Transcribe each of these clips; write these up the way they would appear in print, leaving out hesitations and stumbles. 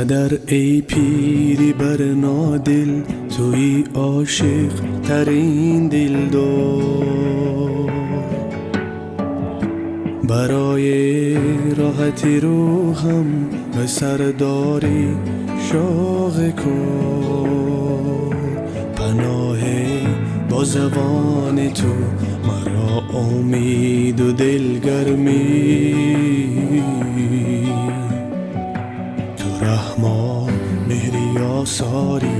Падар эй пири барнодил, туи ошиқтарин дилдор. Барои роҳати рӯҳам ба сардори шоғи кор. Паноҳе бо забони ту маро умеду дилгармӣ. Ту раҳмон меҳри осорӣ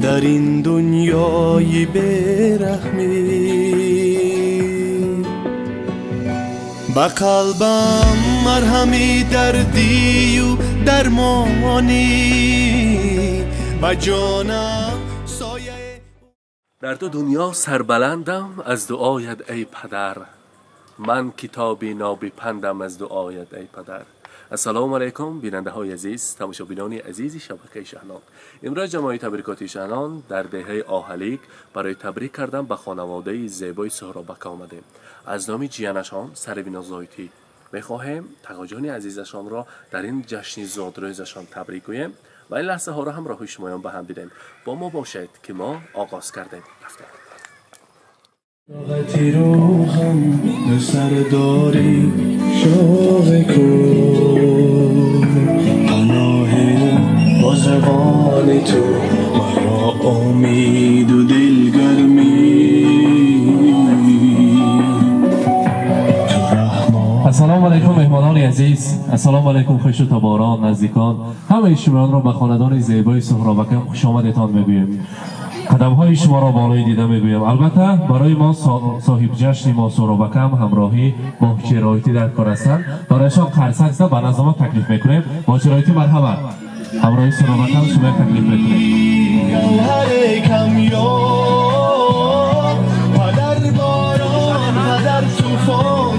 дар ин дунёи бераҳмӣ. Ба қалбам марҳами дардию дармонӣ, ба ҷонам соя. Дар ду дунё сарбаландам аз дуоят, эй падар. Ман китоби ноби пандам аз дуоят, эй падар. Ассалому алайкум, бинандаҳои азиз, тамошобинони азизи шабакаи Шаҳнон. Имрӯз ҷамоаи табрикоти Шаҳнон дар деҳаи Оҳалик барои табрик кардан ба хонаводаи зебои Суҳробака омадем. Аз номи ҷиянашон Сарвинозоитӣ мехоҳем тағоҷони азизашонро дар ин ҷашни зодрӯзашон табрик гӯем ва ин лаҳзаҳоро ҳамроҳи шумоён ба ҳам бидем. Бо мо бошед, ки мо оғоз кардем. Рафтем. Роҳати рӯҳам ба сардори шоғи кор. Паноҳе бо забони ту маро умеду дилгармӣ. Ту раҳмон. Ассалому алайкум, меҳмонони азиз, ассалому алайкум, хешу таборон, наздикон. Ҳамаи шумоёнро ба хонадони зебои Суҳробака хушомадетон мегӯем, қадамҳои шуморо болои дида мегӯем. Албатта, барои мо соҳибҷашни мо Суҳробакам ҳамроҳӣ Моҳчероитӣ дар кор ҳастанд. Барояшон қарсак зада ба назди мо таклиф мекунем. Моҳчероитӣ, марҳамат, ҳамроҳи Суҳробакам шумо таклиф мекунем. Гавҳари камёб, падар борон, падар тӯфон.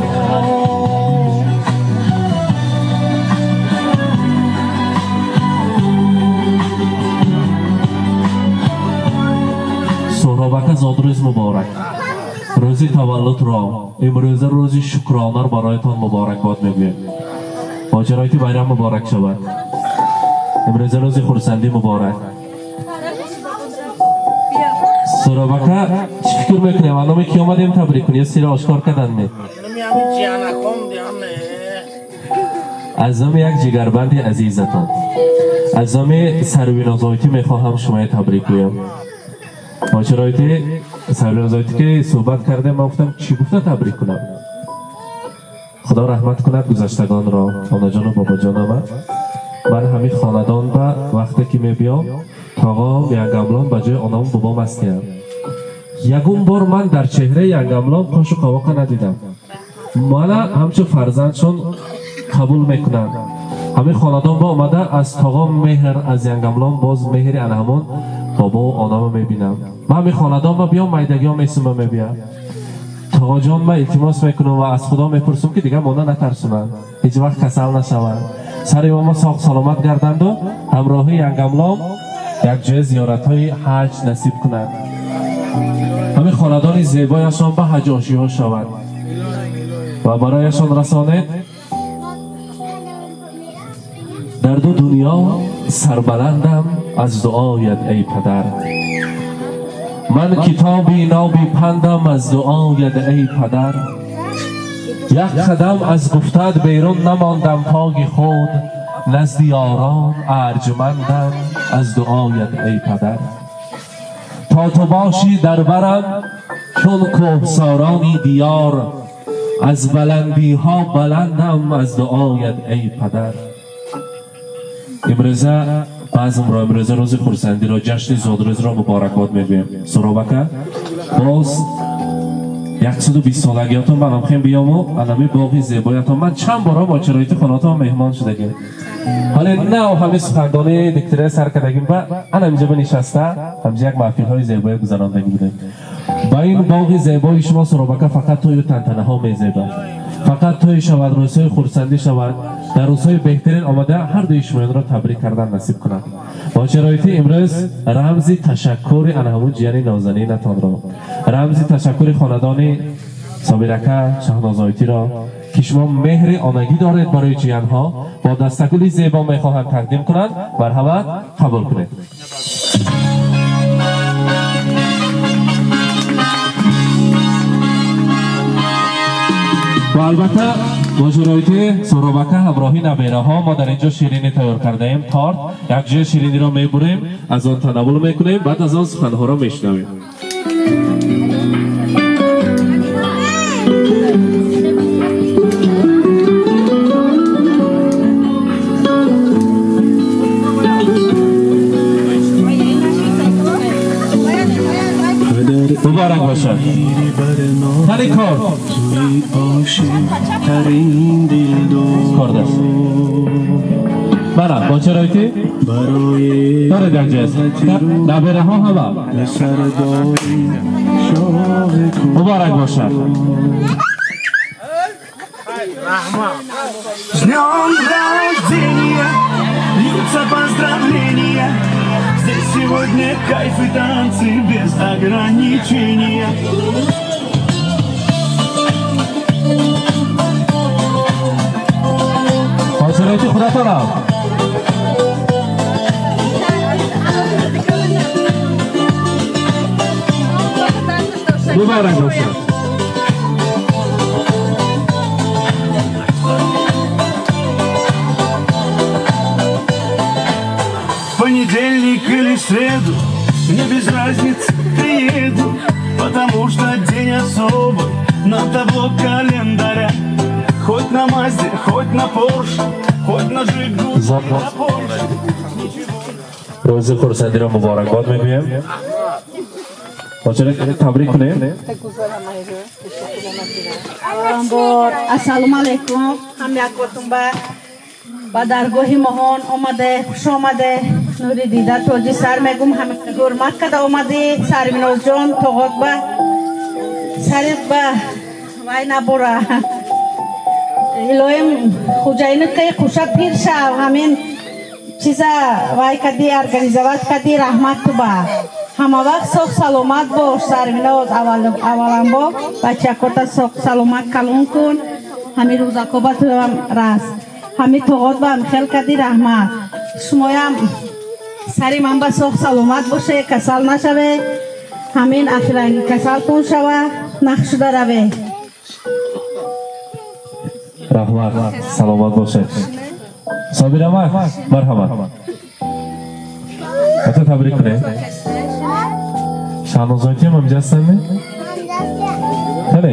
Суҳробака, зодрӯз муборак! Рӯзи таваллудро, имрӯза рӯзи шукронаро бароятон муборакбод мегӯем. Моҷароити байрам муборак шавад, имрӯза рӯзи хурсандӣ муборак. Суҳробака, чӣ фикр мекунем, аз номи кӣ омадем табрик кунем? Ё сира ошкор кардан ме? Аз номи як ҷигарбанди азизатон, аз номи Сарвинозоитӣ мехоҳам шумоя табрик гӯям. Моҷароити Сарвинозоитӣ ки суҳбат кардем, ман гуфтам, чӣ гуфта табрик кунам? Худо раҳмат кунад гузаштагонро, онаҷону бобоҷонама. Ман ҳамин хонадон ба вақте ки мебиём, тоғом, янгамлон ба ҷои оному бобом ҳастиям. Ягон бор ман дар чеҳраи янгамлон қошу қавоқа надидам. Мана ҳамчун фарзандшон қабул мекунанд. Ҳамин хонадон ба омада, аз тоғом меҳр, аз янгамлон боз меҳри ана ҳамон бобову онамо мебинам. Ман ҳамин хонадон ба биём, майдагиҳо месума мебиям. Тоғоҷон, ман илтимос мекунам ва аз Худо мепурсам, ки дигар монда натарсунанд, ҳеҷ вақт касал нашаванд, сари мо соғ саломат гарданду ҳамроҳи янгамлон якҷоя зиёратҳои ҳаҷ насиб кунанд. Ҳамин хонадони зебояшон ба ҳаҷошиҳо шавад ва барояшон расонед. Дар ду дунё сарбаландам аз дуоят, эй падар. Ман китоби ноби пандам аз дуоят, эй падар. Як қадам аз гуфтаат берун намондам, поги худ назди ёрон арҷумандам аз дуоят, эй падар. То ту бошӣ дар барам чун кӯҳсорони диёр, аз баландиҳо баландам аз дуоят, эй падар. Имрӯза базмро, имрӯза рӯзи хурсандиро, ҷашни зодрӯзро муборакбод мегӯем. Суҳробака, боз 120 солагиётон ман ҳамхем биёму анами боғи зебоятон. Ман чанд бора бо чароити хонатон меҳмон шудагим. Ҳоле нав ҳамин сухандони диктория сар кардагим ба ана инҷа ба нишаста, ҳамҷа як маҳфилҳои зебое гузарондагӣ будем. Ба ин боғи зебои шумо, Суҳробака, фақат тӯю тантанаҳо мезебад, фақат тӯй шавад, рӯзҳои хурсандӣ шавад. Дар рӯзҳои беҳтарин омада ҳар дуи шумоёнро табрик кардан насиб кунад. Бо чароити имрӯз рамзи ташаккури ана ҳамун ҷияни нозанинатонро, рамзи ташаккури хонадони Собирака Шаҳнозоитиро, ки шумо меҳри онагӣ доред барои ҷиянҳо. Бо дастагули зебо мехоҳанд тақдим кунанд. Марҳамат, қабул кунед. Ва албатта бо шароити Суробака ҳамроҳи набераҳо мо дар инҷо ширинӣ тайёр кардаем, торт. Якҷоя шириниро мебурем, аз он танаввул мекунем, баъд аз он суханҳоро мешунавем. Муборак бошад. Тани корд. Корд аст. Мана, бо чароити? Доред якҷоя. Набераҳо ҳама. Муборак бошад. С днем рождения, льются поздравления. Здесь сегодня кайф и танцы без ограничения. Бо шароити худатонам. Муборак бошад. Понедельник или среду, мне без разницы, приеду, потому что день особый на табло календаря. Хоть на Мазде, хоть на Порше, хоть на Жигули, на Порше. Рӯзи хурсандиро муборакбод мегӯем. Бо табрик кунем. Бор ассалому алайкум, ҳам якотун ба даргоҳи моҳон омаде, хуш омаде, нури дида тоҷи сар мегум, ҳама ҳурмат када омадӣ, Сарвинозҷон, тоғот ба сари ба вай набура. Илоҳим хуҷаинат каи хуша пир шав, ҳамин чиза вай кади, организовать кади, раҳмат ту ба. Ҳама вақт соғ саломат бош, Сарвиноз, авваламбо бачакота соғ саломат калон кун, ҳамин рӯзако ба туам раст. Ҳамин тоғот ба хел кади, раҳмат. Шумоям сари ман ба соғ саломат боше, касал нашаве, ҳамин ахиранги касалтон шава, нах шуда раве. Раҳмат, саломат бошед. Собирамак, марҳамат. Ата табрик кунем. Шаҳнозойтиам ҳаминҷа ҳастанд? Бале.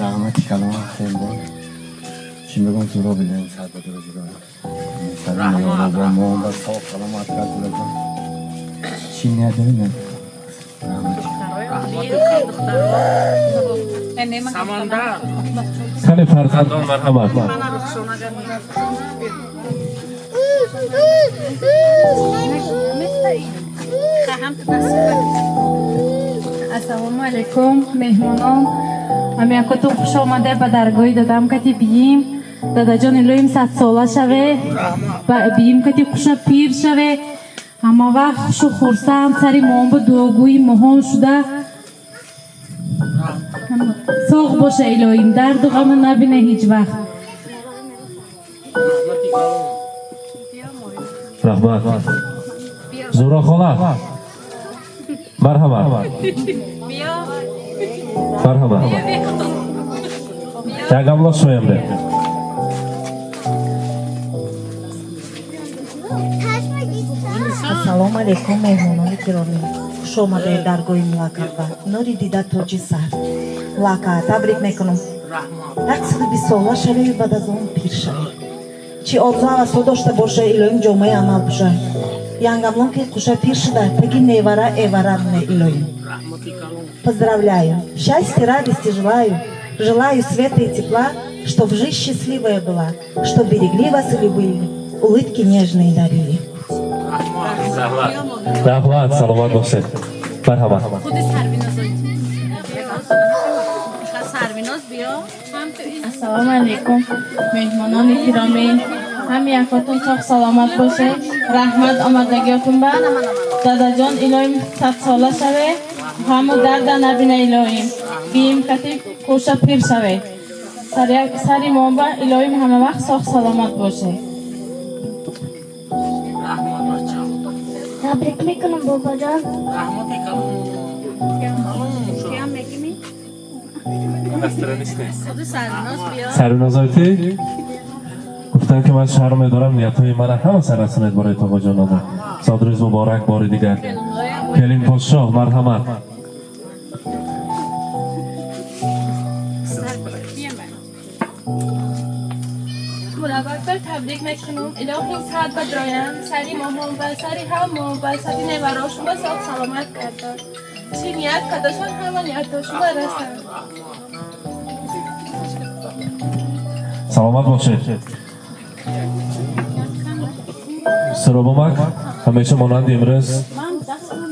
Раҳмати калом хел бод. Чӣ мегӯм, зуро билем сар ба дурӯзиро. Сари бо мо ба соғ саломат кард зураҷон. Чӣ ният дорӣ? Раҳмати. Кане фарзандон, марҳамат. Ассалому алайкум, меҳмонон. Ҳамякотон хуш омаде ба даргоҳи дадам кати биим. Дадаҷон, илоҳим садсола шаве, биим кати хуша пир шаве. Ҳама вақт хушу хурсанд, сари моҳон ба дуогӯи моҳон шуда. Соғ боша илоҳим, дарду ғама набине ҳеҷ вақт. Раҳмат. Зуро хола. Марҳамат. Марҳамат. Як гамло шоям бе. Ассалому алайкум, меҳмонони гиромӣ, хуш омадед даргоҳи Мулакаба, нури дида тоҷи сар. Мулака, табрик мекунам, 120 сола шавӣ, баъд аз он пир шавӣ. Чӣ орзу ҳавасҳо дошта боша, илоҳим ҷомаи амал пӯша. Янгамлон ки хуша пир шуда, таги невара эвара илоҳим. Поздравляю, счастья, радости желаю, желаю света и тепла, чтоб жизнь счастливая была, чтоб берегли вас и любили, улыбки нежные дарили. Раҳмат, саломат бошед. Марҳамат. Худи Сарвиноз. Сарвиноз, биё. Ассалому алайкум, меҳмонони гиромӣ. Ҳам якотон соғ саломат бошед. Раҳмат омадагиётон ба. Дадаҷон, илоҳим садсола шаве. Ғаму дарда набина илоҳим. Биим кати кӯша пир шаве. Сари моба илоҳим ҳама вақт соғ саломат боше. Табрик мекунам, бобоҷон. Сарвинозоити гуфтанд, ки ман шарм медорам, ниятҳои мана ҳама саррасонед барои тоғоҷонода. Зодрӯз муборак бори дигар. Келин подшоҳ, марҳамат. Мулабакбар табрик мекунам. Илоҳим саҳат бадроянд, сари моҳон ба сари ҳамо ба сари неварошон ба соғ саломат гардон. Чӣ ният кардашон, ҳама ниятошон расанд. Саломат бошед. Суробомак ҳамеша монанди имрӯз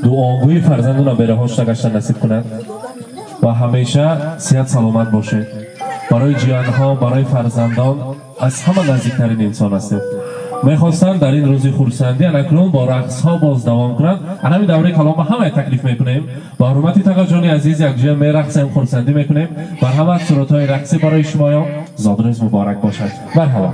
дуогӯи фарзанду набераҳош нагашта насиб кунад ва ҳамеша сиҳат саломат бошед. Барои ҷиянҳо, барои фарзандон аз ҳама наздиктарин инсон ҳастед. Мехостам дар ин рӯзи хурсандӣ анакнун бо рақсҳо боз давом кунанд. Ан ҳамин давраи калом ба ҳамае таклиф мекунем. Ба ҳурмати тағоҷони азиз якҷоя мерақсем, хурсандӣ мекунем. Марҳамат, суратҳои рақсӣ барои шумоён. Зодрӯз муборак бошад. Марҳабо.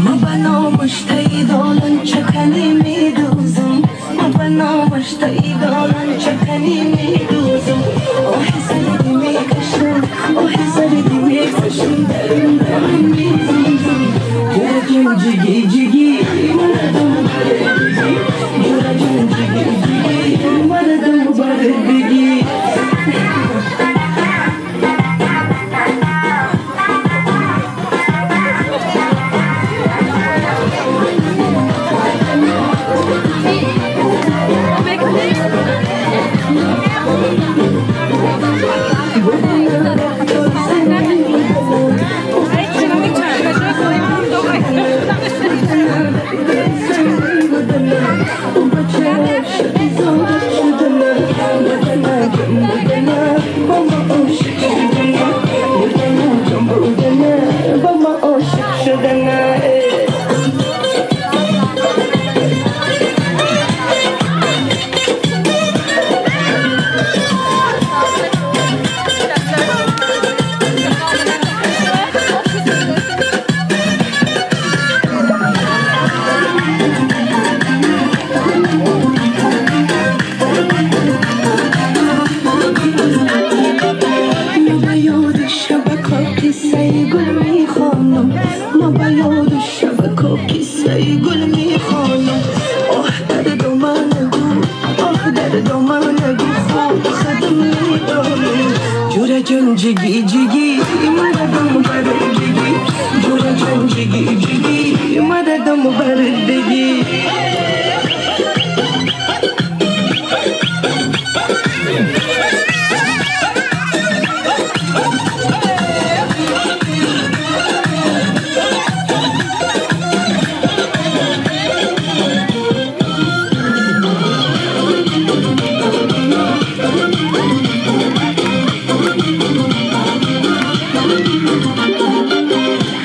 Ма ба номаш таи долон чаканӣ медӯзам, ма ба номаш таи долон чаканӣ медӯзам. Оҳи сарди мекашам, оҳи сарди мекашам, дарун дарун мезӯзам. Ҷураҷон, ҷиги ҷиги, марадам баре бигӣ. Ҷураҷон, ҷиги ҷиги, марадам баре бигӣ. Ма ба ёди шабако қиссаи гул мехонам, ма ба ёди шабако қиссаи гул мехонам. Оҳ, дарду ман нагӯ, оҳ, дарду ман нагӯ, хуб хатм медонам. Ҷураҷон, ҷиги ҷиги, марадам баре бигӣ. Ҷураҷон, ҷиги ҷиги, марадам баре бигӣ.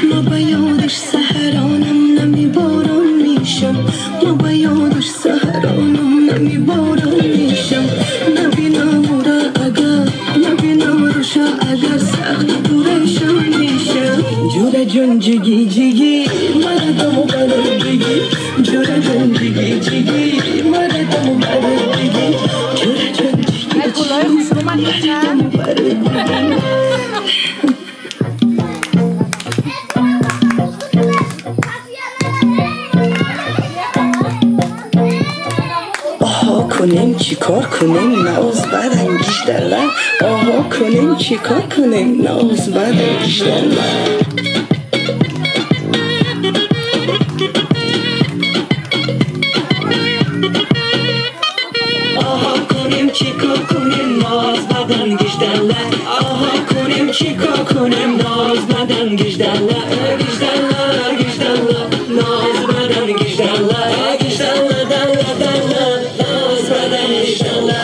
Ма ба ёдаш саҳаронам нами борон мешам, ма ба ёдаш саҳаронам нами борон мешам. Набинам ура агар, набинам руша агар, сахт пурешон мешам. Ҷураҷон, ҷиги ҷиги, марадам баре бигӣ. Ҷураҷон, ҷиги ҷиги, марадам баре бигӣ. Ҷураҷон, ҷиги ҷиги, марадам баре бигӣ. Оҳо кунем, чикор кунем, ноз барангиш дала. Оҳо кунем, чикор кунем, ноз барангиш дала. Оҳо кунем, чикор кунем, ноз барангиш дала. Оҳо кунем, чикор кунем, ноз барангиш дала. Гиждала, гиждала, ноз барангиш дала. Гиждала, дала, дала, ноз барангиш дала.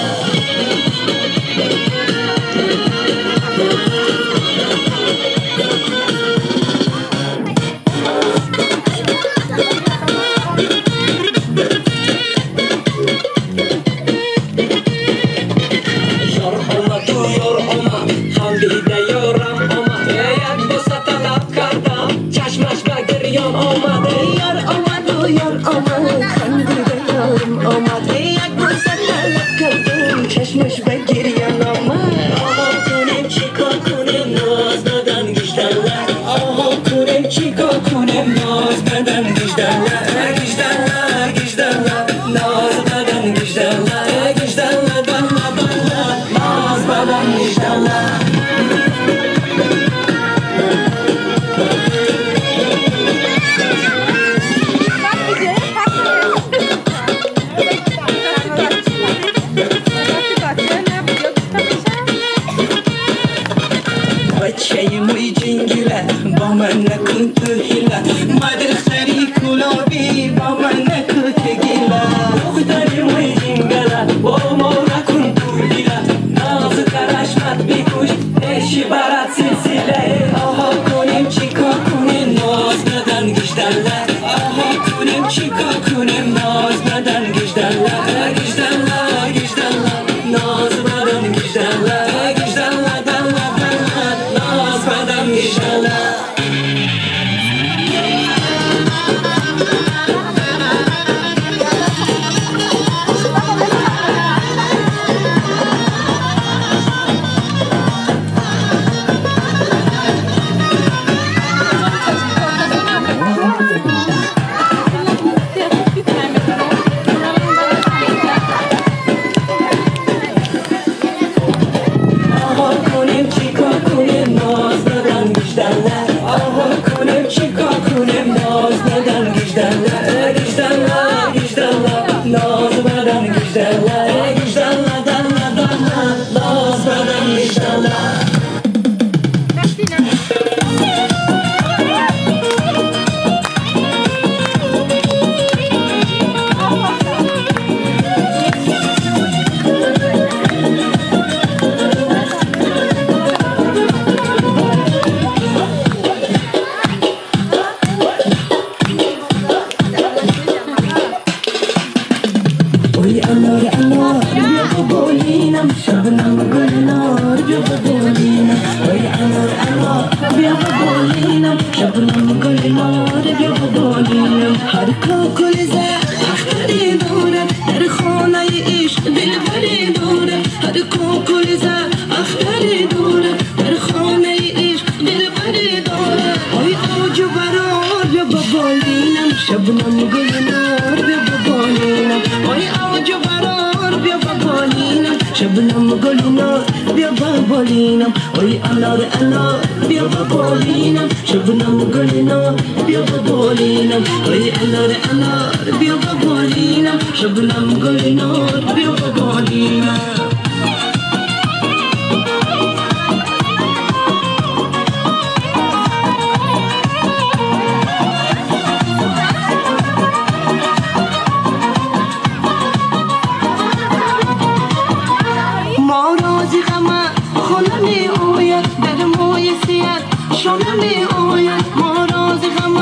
Ёр омад, ёр омад, ёр омад, хандида ёрим омад. Як бӯса талаб кардам, чашмаш ба гирён омад. Оҳо кунем, чӣ кор кунем, ноз додан гижданлар. Оҳо кунем, чӣ кор кунем, ноз додан гижданлар. Гижданлар, гижданлар, ноз додан гижданлар. Гижданлар, данла, данла, ноз додан гижданлар. بچه موی جنگله با من نکن تو حیله، ما دختری کلابی با من نکن تو گیله. دختری موی جنگله با ما نکن تو حیله، ناز کرشمت بکش اشی برات سلسله. آها کنیم چی کار کنیم، ناز ندن گیجدنلر. آها کنیم چی کار کنیم، ناز ندن گیجدنلر. گیجدنلر، گیجدنلر، ناز ندن گیجدنلر. گیجدنلر، دنلا، دنلا، ناز بدن گیجدنلر. آها کنیم چی کار کنیم، ناز ندن گیجدنلر. آها کنیم چی کار کنیم، ناز ندن گیجدنلر. گیجدنلر، گیجدنلر، ناز بدن گیجدنلر. گیجدنلر، دنلا، دنلا، ناز بدن گیجدنلر. Oy anor anor بیا بالینم، شبنم گل نار بیا بالینم. Oy anor anor بیا بالینم، شبنم گل نار بیا بالینم. هر کاکل زد اختری دارد، در خانه عشق دلبری دارد. هر کاکل زد اختری دارد، در خانه عشق دلبری دارد. آی اوج برار بیا بالینم، شبنم گل نار بیا بالینم. آی اوج برار بیا بالینم، شبنم گل نار بیا بالینم. آی انار انار بیا بالینم، شبنم گل نار بیا بالینم. آی انار انار بیا بالینم، شبنم گل نار بیا بالینم. ما راز غم خانه می آید، در موی سیت شانه می آید. ما راز غم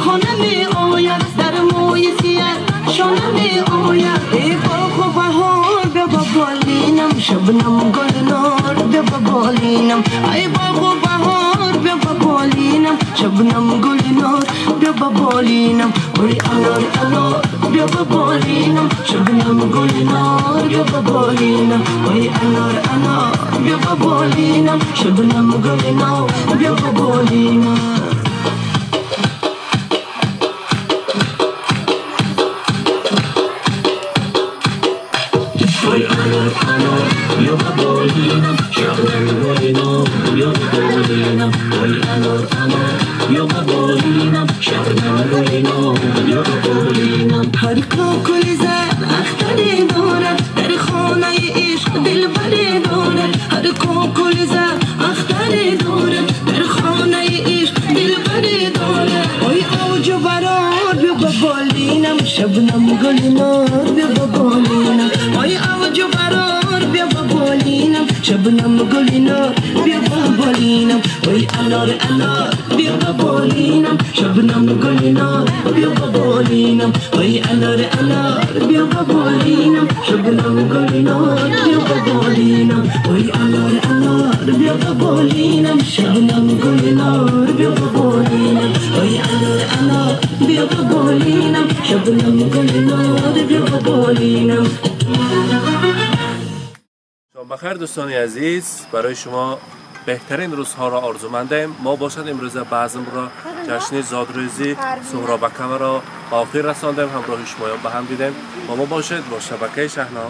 خانه می آید، در موی سیت شانه می آید. ای باغ و بهار بیا بالینم، شبنم گل نار بیا بالینم. ای باغ و بهار بیا بالینم، شبنم گل نار بیا بالینم. ای انار انار بیا بالینم، شبنم گل نار بیا بالینم. ای انار انار بیا بالینم، شبنم گل نار بیا بالینم. Oy anor anor بیا بالینم، شبنم گل نار بیا بالینم. Oy anor anor بیا بالینم، شبنم گل نار بیا بالینم. هر کاکل زد اختری دارد، در خانه عشق دلبری دارد. هر کاکل زد اختری دارد، در خانه عشق دلبری دارد. آی اوج برار بیا بالینم، شبنم گل نار بیا بالینم. آی اوج برار بیا بالینم، Шабнам гули нор, биё ба болинам. Ой, анор, анор, биё ба болинам. Шабнам гули нор, биё ба болинам. Ой, анор, анор, биё ба болинам. Шабнам гули нор, биё ба болинам. Ой, анор, анор, биё ба болинам. Шабнам гули нор, биё ба болинам. Ой, анор, анор, биё ба болинам. Шабнам гули нор, биё ба болинам. Шом бахайр, дӯстони азиз. Барои шумо беҳтарин рӯзҳоро орзумандем. Мо бошад, имрӯза базмро, ҷашни зодрӯзи Суҳроб акамаро ба охир расондем, ҳамроҳи шумоён ба ҳам дидем. Бо мо бошед, бо шабакаи Шаҳно.